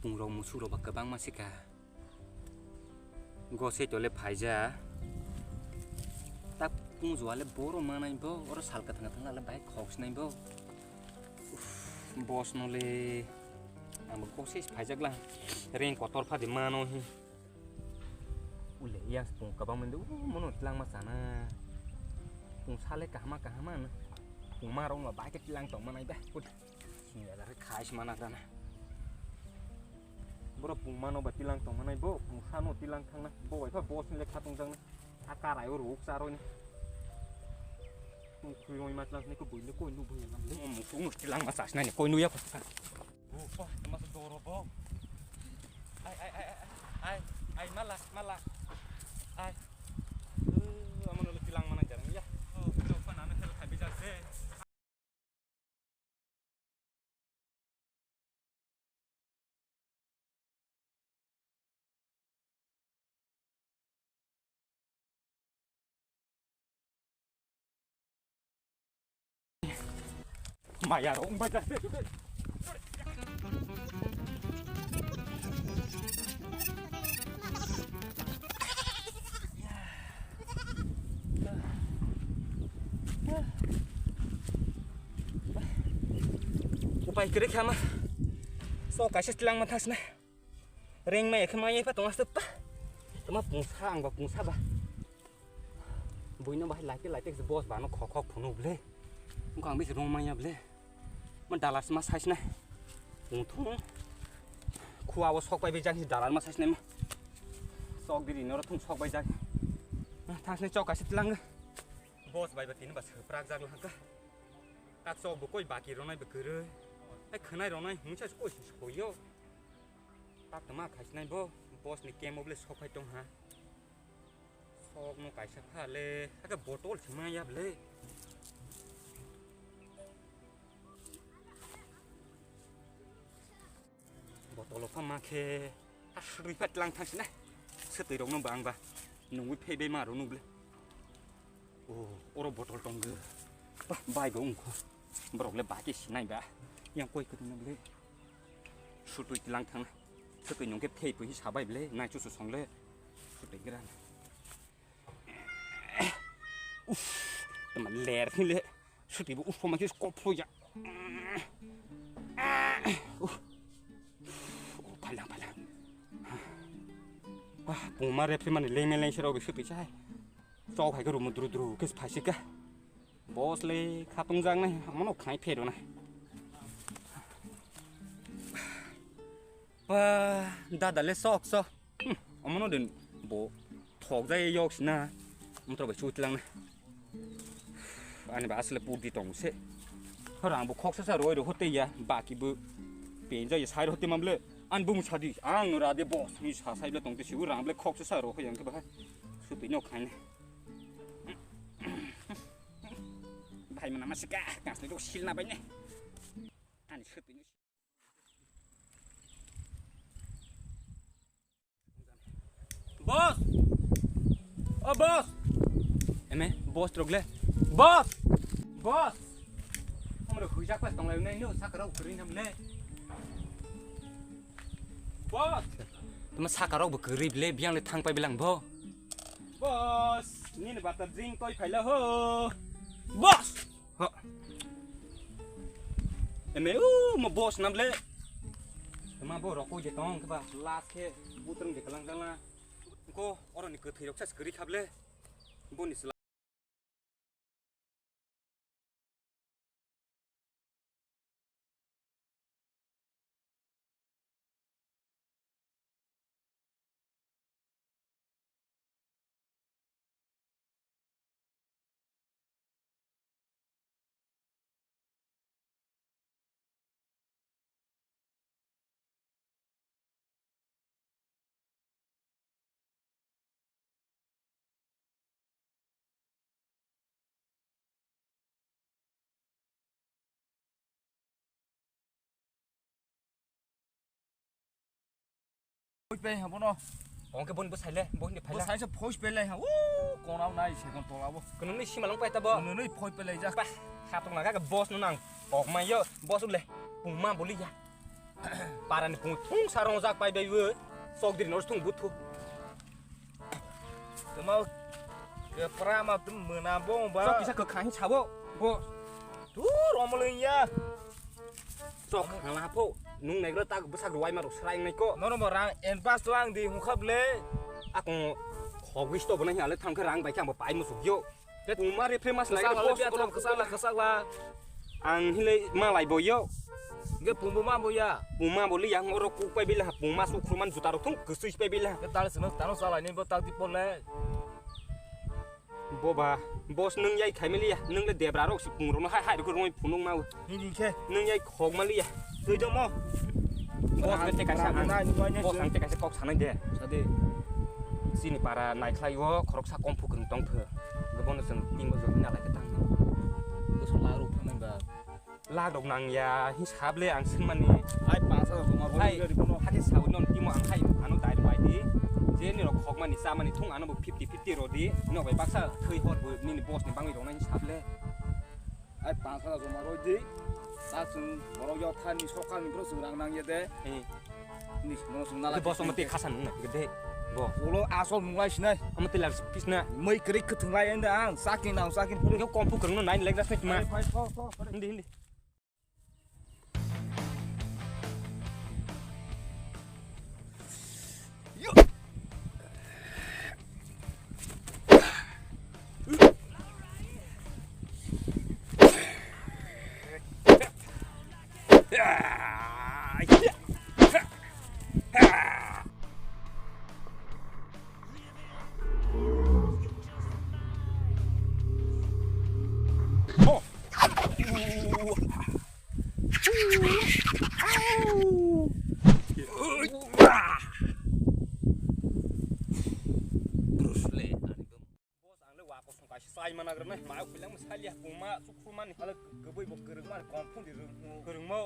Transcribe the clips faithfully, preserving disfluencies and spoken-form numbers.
Pungrok musukrok ba kwbangma se kha. Gosei tole phaija. Tak pung juale boro manai bo, oro sal kwthang kwthang le bai khok sinai bo. Uff, boss no le. Ang bo gosei phaijak lang. Reng kotor phadi mano hi. Ule, yang pung kwbang mende, uh, mono tilang ma sana. Pung sale kahama kahama na. Pung ma rong ma bai ke tilang tong manai ba. Put. Sini ada khai mana dana. Boro pung mano ba tilang tong manai bo, pung sano tilang thang na. Bo bai pha boss ni le khatung jang na. A karai o ruk charo ni. Pung khui roi ma tilang ni ko bui ni koi nu bui na. Mo mo pung tilang ma sas na ni koi nu ya. Oh, oh, masa doro bo. Ai, ai, ai, ai, ai, ai, mala, mala. Ai. Eh, amo no tilang mana jarang ya. Oh, coba nana hel khai bijak se. Maya rong baca. Upai kwrwi kha ma. So kaisa tilang ma thasna. Reng mai khe mai pa tong as pa. Tama pungsa ang ba pungsa ba. Buino bahai laite laite kisa boss bano khok khok phunu ble. Wngkha ang bisi rong manya ble. Ma dalas ma sais nai. Wng thung. Khua o sok pai bijak si dalas ma sais nai ma. Sok diri noro thung sok bai jak. Thang sini chok kaisa tilang. Boss bai ba tini ba seprak jak lang ka. Ka chok bo koi baki ronai ba kwrwi. Ai khwnai ronai hung sa koi si soyo. Tak tama khai sinai bo. Boss ni kemo ble sok pai tong ha. Sok no kaisa pha le, ake botol se ma ya ble. Botol o pha ma khe, a srwi pha tlang thang sina. Swtwi rok no bang ba. Nungwi phei bai ma rw nu ble. O, oro botol tong ge. Ba, bai go ungkho. Borok le ba ke sinai ba. Yang koi kwtwng no ble. Swtwi tlang thang. Swtwi nung khe phei pui sabai ble. Nai chu su song le. Swtwi gra. Uff, tama ler ni le. Swtwi bo uff ma khe kop phoi ja. Uff. Phalang, phalang. Ah, pungma referee mani lengme lengse rok swtwi chai. Chok hai khe rumu dru dru khe phaisika. Boss le khatung jang nai, amano khai phero na. Pa, dada le sok sok. Hmm, amano din bo thok jai yok sina. Motor bai chutlang na. Ani ba asle pudi tong se. Rang bo khoksa sa roi ro hote ya, baki bo penja ya sai ro hote mamle. An bung sadi, ang ra de boss ni sa sai le tong te sibu rang ble khoksa sa ro yang ke ba. Swtwi no khai na. Bhai mana masika, kasni to silna bai ne. Ani swtwi no. Boss! O boss! Eme, boss rok le. Boss! Boss! Amro hujak pas tonglai nai no sakara ukri nam le. Boss! Tuma sakara bo kri ble biang le thang pai bilang bo. Boss! Nini bata drink koi phaila ho. Boss! Ho. Eme u mo boss nam le. Tuma bo roko je tong ke ba last ke butrang de kalang jang na. Ko oro ni kwthwi rok sa skri khable. Bo ni sla. Phoi pe ha bono. Ongke boni bo saile, boni Bo phaila. Saise phoi pe lai ha. O, kona nai se kon tola bo. Kono ni sima long pai ta bo. Kono ni phoi pe lai ja. Bah, khatung laga ke boss no nang. Kok ma yo, boss ule. Pungma boli ya. Parani phung thung sa rong jak pai bai bo. Sok diri nor thung buthu. Tamo kepra ma tum mena bo ba. Sok kisa kok khain sabo. Bo. Tu romol ya. Sok khala pho. Nung negro tak besak ruai ma rok srai nai ko. Nono mo rang en pas lang di hung khap le. Akung khogis to bo nai ale thang khe rang bai khe ang bo pai musuk yo. Puma refre mas lai Kwchak la, boss, kwchak la, kwchak la, kwchak la. Ang hilai malai bo yo. Ge pumbo ma bo ya. Puma bo li yang oro kuk pai bila, puma su khruman juta rok thung kusui pai bila. Ge tal sino tano salai ni bo tak di pole. Bo ba, boss nung yai khai mili ya, nung le debra rok si pung rok no hai hai rok roi phunung ma. Ni ni khe. Nung yai khok mali ya. Twi dong mo. Boss ang te kaisa ang. Nai, nai, nai, boss nai. Ang te kaisa kok sanai de. Sadi. Sini para nai khlai o khoroksa kong phu kwrwng tong phu. Gebono chwng team o join na lai khe tang. Bwswk lak rok thangnai ba. Lak rok nang ya, hisab le ang swng mani. Ai pansa rok ma rok. Ai, gari bono. Hati sawi non team o ang hai ano dai bai di. Je ni rok khok mani cha mani thung ano bo fifty fifty ro di. No bai baksa thwi hor bo nini boss ni bangwi rok nai hisab le. Ai pansa joma roi di. Ta chwng borok yotha ni sokal ni bro chwng rang nang ya de. Hmm. Ni no chwng nala. Boss mo te khasa nung na de. Bo. Ulo asol nung lai sinai. Amo te lar pis na. Moi krik khwthwng lai enda ang. Sakin ang sakin puri. Yo kompu krung no nai lek das ma. Phai, phai, phai, phai. Hindi, hindi. Bruce Lee, ani bwmwi. Boss, ang le wa kosong kaisa chai mana grana, ma kulang salia kuma sukhu mani. Ala kwbwi bo kwrwng mani, kong phung di rwng. Kwrwngmo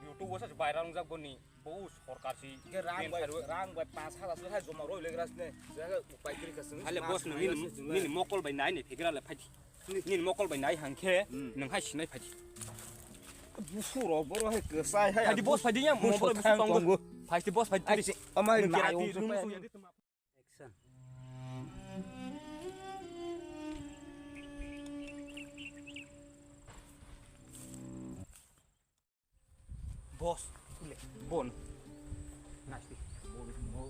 YouTube o sa viral wngjak boni. Bo sorkar si. Ke rang bai, rang bai pas hajar se hai joma roi le grasne. Jaga upai kri kasung. Ale boss, nini mokol bai nai ne phegra le phaidi. Nini mokol bai nai hangkhe, hmm, nwng hai sinai phaidi. Busu rok boro hai kwsai hai. Phaidi boss, phaidi ya, mo boro busu tongo. Phaidi boss, phaidi. Amai nai. Action. Boss, le, bon. Nasi. Bo, bo.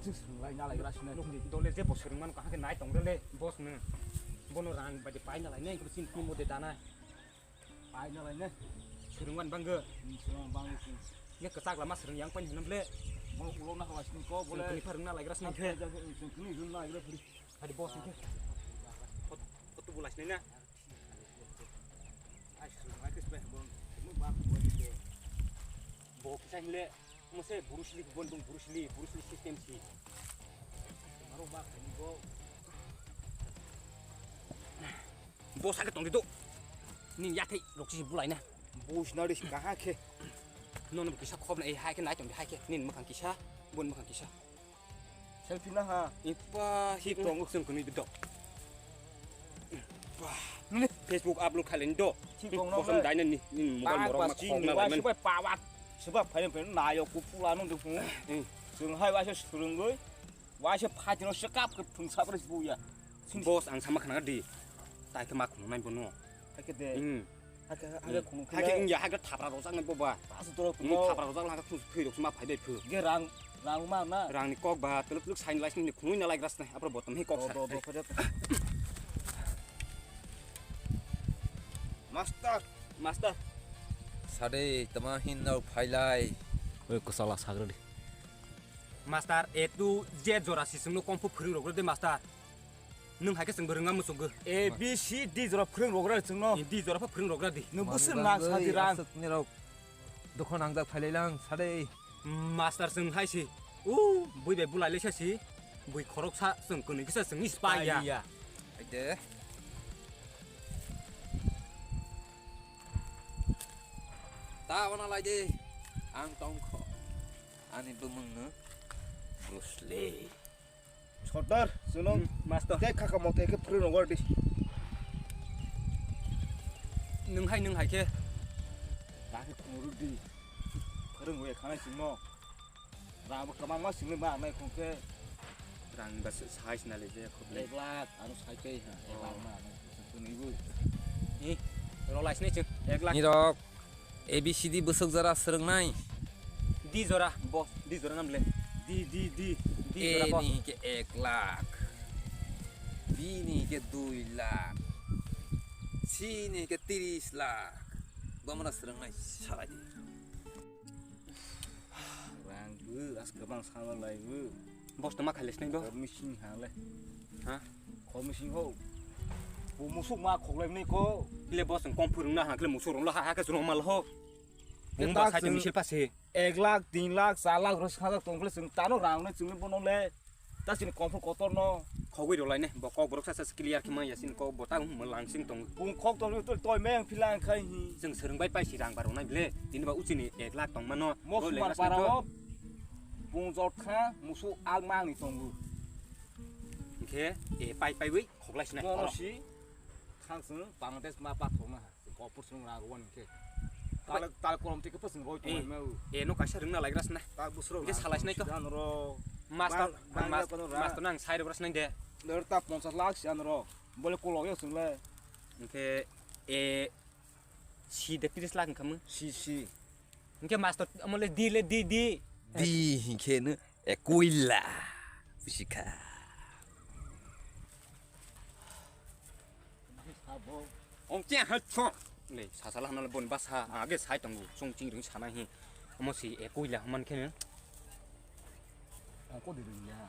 Sing sing lai na lai grasne. Dole je boss ring man kahake nai tong le boss ne. Bono rang bai pai na lai ne, ko sin team mo de dana. Pai na lai ne. Swrwngmani bangwi. Hmm, swrwngmani bangwi chwng. Ye kwchak lama swrwng yang pani hwnam le. Mo ulo na hwa sini ko bole. Swrwngni pharwng na laigra sini khe. Swrwngni rwng na laigra phuri. Hadi boss ni khe. Kot-, kotu bulai sini na. Ai swrwng ai khe sbai hambon. Mo ba ko ni ke. Bo kisa hile. Mo se Bruce Lee bon dong Bruce Lee, Bruce Lee system si. Maro ba khani bo. Bo saka tong di do. Ni yathai rok si bulai na. Bo sina ri kaha khe. Nono kisa khobna, eh, hai khe nai tong di, hai khe. Nin makhang kisa, bon makhang kisa. Selfie na ha. Ipa hi tong uk sung kuni do. Wah. Ni Facebook upload khalin do. Thik tong no. Bosom dai na ni, ni mobile morok ma khong na lai man. Sibai pawat. Sibai phain phain na yo ku pula no de ku. Hmm. Sung hai wa se surung goi. Waisa phaitino se kap khe thung sap rw si buya. Boss, ang sama khna di. Tai khe ma khungnai bono. Hai khe de. Hmm. Hai khe, hai khe khungnai. Hai khe wngya, hai khe thapra rojak nai boba. Pasu toro. Wng thapra rojak lang khe thwi rok ma phai dai phu. Ge rang, rang ma na. Rang ni kok ba, teluk teluk sign license ni khungnai na lai gras nai. Apro botom he kok sa. Do, do, do, do. Master. Master. Sade tama hin nau phailai. Oi, kusala sagri. Master, A to Z jora si chwngno kung fu phwrwng rok rw de, master. Nwng hai khe chwngbo rwngma muchungo. A, B, C, D jora phwrwng rok rw chwngno. D jora pho phwrwng rok rw di. Nwng bwswk nang sa di rang. Aswk nirok dukho nangjak phailai lang sa de. Master, chwng hai si. U, bui bai bulai le sa si. Bui khorok sa chwng kwnwi kisa chwng spy ya. Spy ya. Hai de. Ta wana lai de. Ang tong kho. Ani bumung no Bruce Lee. Sordar, chwngno. Hmm, master. Tei khaka moto khe phwrwng rogor di. Nwng hai, nwng hai khe. Ta khe phwrwng rw di. Wngwi khanai chwngno. Rang bo kwbangma chwngwi ma nai khungkhe. Rang ba size na le je khobli. Ek lakh ano sai tei ha. Ek lakh ma nai khungkhe nwi bo. Ni rok lai sini chwng. Ek lakh. Ni rok A B C D bwswk jora swrwngnai. Di jora boss, di jora namle. Di, di, di, di jora boss. A ni ke ek lakh. B ni ke dui lakh. C ni ke tiris lakh. Bamra swrwngnai salai di. Rang bo, as kwbang sana lai bo. Boss to ma khaile sinai do. Khormi sing ha le. Ha? Khormi sing ho. Bo musuk ma khoklai ni ko. Kile boss kom phurung na ha kile musuk rong lo ha ha ke suno mal ho. Bung ba tak sai te chwng misil pa se. Ek lakh, tin lakh, char lakh rok sa tong kile chwng tano rang no chwng bono le. Ta sini kom phur kotor no. Khogwi rok lai ne, bo kok borok sa sa clear khe maya sini kok bo ta mo lang sing tong. Bung khok tong to toi me ang philang khai hi. Chwng swrwng bai paisi rang baro nai bile. Tini ba uchini ek lakh tong mano. Mo sumar para o. Bung jot kha musu al mang ni tongo. Hingkhe e pai pai wi khok lai sinai. Mono si. Thang chwng Bangladesh ma pathok na ha. Kopor chwng rang rwan hingkhe. Tal, tal kolom tike pa chwng roi tong ma. E no kaisa rwngna lai grasna. Tak busro. Hingkhe salai sinai to. Master, master nang sai rw grasna de. Dor ta ponchas lakh siyan ro. Bole kolok yo chwng le. Hingkhe e si de tiris lakh hingkha mo. Si, si. Hingke master amole di le di di. Di hingke no ekoi la. Busikha. Ong kya ha chong. Le sasala hanal bon basa age sai tongo chong ching ring sana hi. Amo si ekoi la man khe. Ongko di ring ya.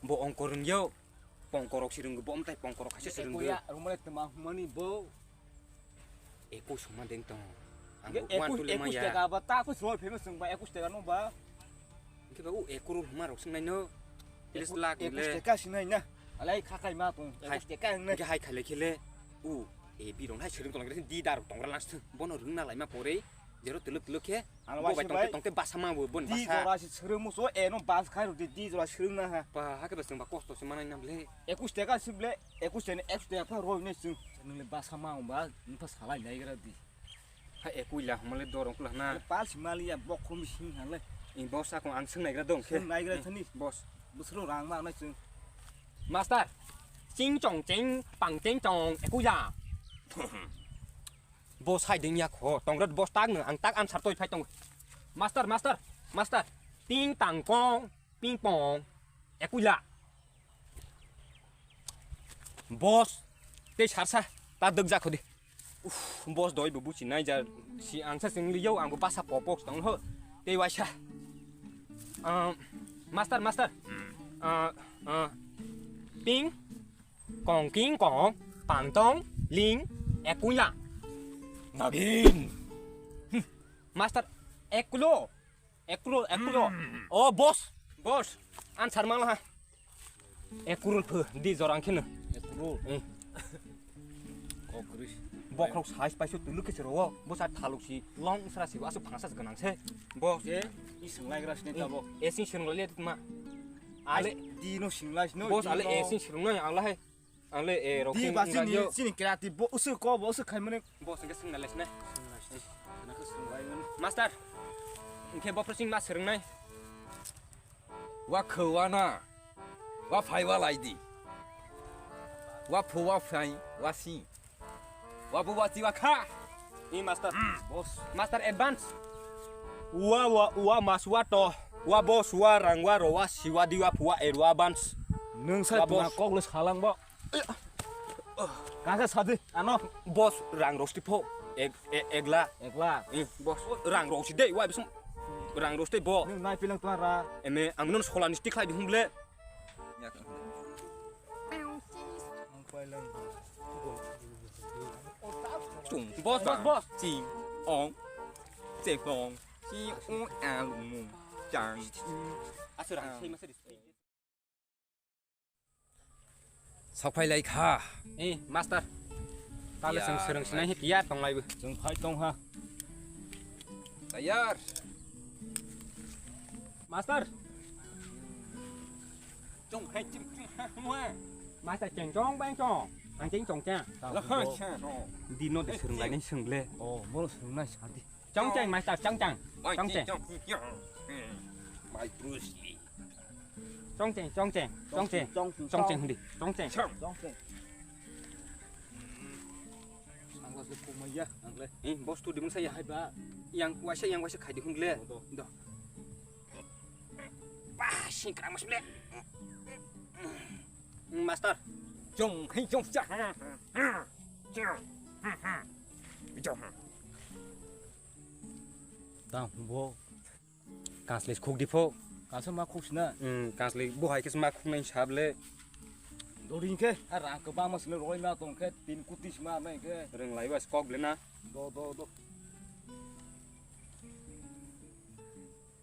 Bo ongko ring yo. Pongkorok si rwngwi, bo mwtai pongkorok kaisa si rwngwi. Eko ya, rwmani twma humani bo. Eko songma deng tong. Ang bo wan tuli ma ya. Ekush taka ba ta pus roi phema song ba ekush taka no ba. Hingke ba u eko ro huma rok sing nai no. Tiris lakh le. Ekush taka sing nai na. Alai kha kai ma tong. Ekush taka nai. Hingke hai khaile khele. U e bi rong hai si rwng tong di dar tong ra last. Bono rwng na lai ma pore. Jero tuluk tuluk khe. Bo bai tongte tongte basa ma bo bon basa. Di jora si srwng muso eno bas khai rudi di jora srwng na ha. Pa ha khe bas ba kosto se manai nam le. Ekush taka si ble ekush taka eksh taka pha roi ne sung. Nung le basa ma ba nung pha salai nai gra di. Ha ekui la homa le dorong kula na. Pal si mali ya bok khum sing ha le. In boss akon ang sung nai gra dong khe. Sung nai gra thani. Boss. Busro rang ma nai sung. Master. Ching chong ching pang ching chong ekui la. Bo sai ding ya kho, tong rot bo tak no, ang tak answer toi phai tong. Master, master, master. Ting tang kong, ping pong. Ekuila. Boss, tei sarsa, ta dok ja khodi. Uf, boss doi bo buchi nai ja, si ang sa sing liyo, ang bo basa popok tong ho. Tei waisa. Um, master, master. Uh, uh, ping. Kong king kong, pang tong, ling, ekuila. Nagin. Master, ekulo. Ekulo, ekulo. Hmm. Oh, boss. Boss, answer mang ha. Ekurul phu, di jorang kheno. Ekurul. Eh. Kokri. Bokrok size paisu tulu khe sero. Bo sa thaluk si long sra si asu phangsa gwnang se. Boss. Je, i swnglai gra sini tabo. Esi swnglai le ma. Ale di no singlai sino. Boss ale esi singlai ala hai. Ale e rok di ba sini sini kreative bo usu ko bo usu khai mane. Boss ke singlai sini. Master. Ke bo prosing ma srwngnai. Wa khwa na. Wa phai wa lai di. Wa phu wa phai wa si. Wa bu wa ti wa kha. I master. Boss. Master advance. Wa wa wa mas wa to. Wa boss wa rang wa ro wa si wa di wa phu wa er wa advance. Nung sa tuna kok le salang bo. Kaka sadi ano. Boss rang rosti pho. Ek ek egla. Egla. Eh, boss rang rosti dei wa bisum. Rang rosti bo. Nung nai pilang tuma ra. Eme ang non sola nisti khlai di humble. Chung, boss, boss, boss. Ching, ong, ching, ong, ching, ong, alung, chang. Asura, sei masa di. Saphai lai kha. Eh, master. Tale seng sereng sinai hi tiya tong lai bu. Seng phai tong ha. Tayar. Master. Chong hai chim chim ha mua. Master cheng chong bang chong. Ang cheng chong cha. La ha cha no. Di no de sereng lai nai seng ble. Oh, boro sereng nai sa di. Chongcheng, master, chongcheng. Chongcheng. Chongcheng, chongcheng, chongcheng. Chongcheng, chongcheng. Ang lagi kumaya, ang le. Eh, boss tu di mungsa ya. Hai ba. Yang waisa, yang waisa khai di hung le. Do. Bah, sing kram mas le. Master. Jong, hei jong cha. Tang bo. Kansle khuk di pho. Kansle ma khuk sina. Hmm, kansle bo hai kes ma khuk nai sab le. Dori ke, a rang ke ba mas le roi ma tong ke, tin kuti sima nai ke. Reng lai ba skok le na. Do, do, do.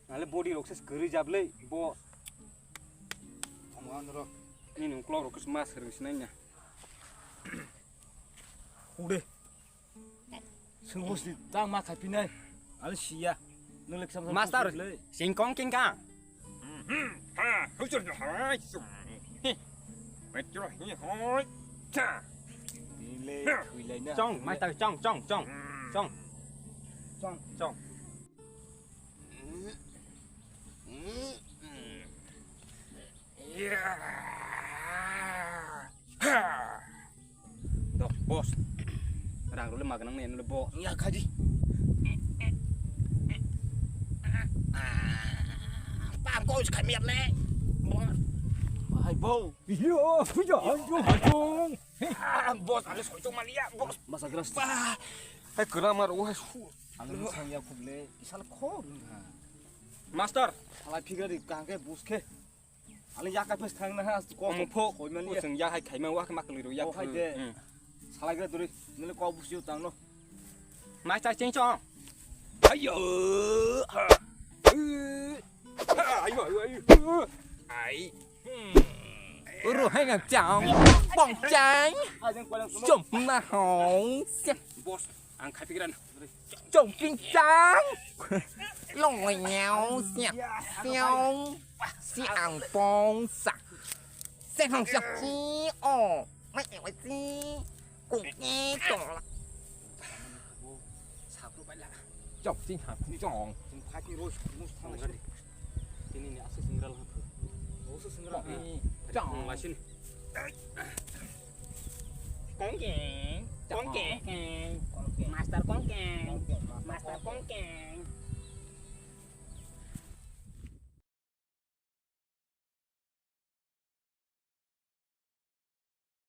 Ale body rok se kwrwi jab le bo. Ang ang ro. Nini uklok rok se ma swrwng sinai nya. Ude. Sung hosti tang ma khai pinai. Ale siya. Nung lek sam sam Master, le. Sing kong king ka. Ha, hujur no hai. Metro hi hoi. Cha. Nile thui lai na. Chong, master, chong, chong, chong. Chong. Chong. Chong. Dok, boss. Rang rule magnang ne nule boss. Ya khaji. Pam kau khamir le. Boss. Hai bo. Yo, puja, ayo, ayo. Boss, ale soi chong malia, boss. Masa keras. Bah. Hai kena mar, wah, su. Ang sang ya khuk le, isal khor ha. Master. Hala phigra di kaham khe bus khe. Ale ya ka phes thang na ha, ko Omo pho. Khoi mani. Ko seng ya hai khai ma wa khe mak li ro ya. Ko hai de. Hmm. Sala gra duri, nile ko bus yo tang no. Master cheng chong. Ayo. Ayo, ayo, ayo. Ai. Uru hai nang chong. Bong chang. Jom na hong. Boss, ang khai pikiran. Chong ping chang. Long nyao sia siao. Si ang pong sa. Sen hong sia si o. Mai e wai si. Kung e tong la. Sa kru bai la. Chok ching ha khu chong. Jing pha ki ro mus thang la si. Tini ni asa singral ha khu. Asa singral. Chong la si ni. Kong keng. Kong keng. Master kong keng. Master kong keng.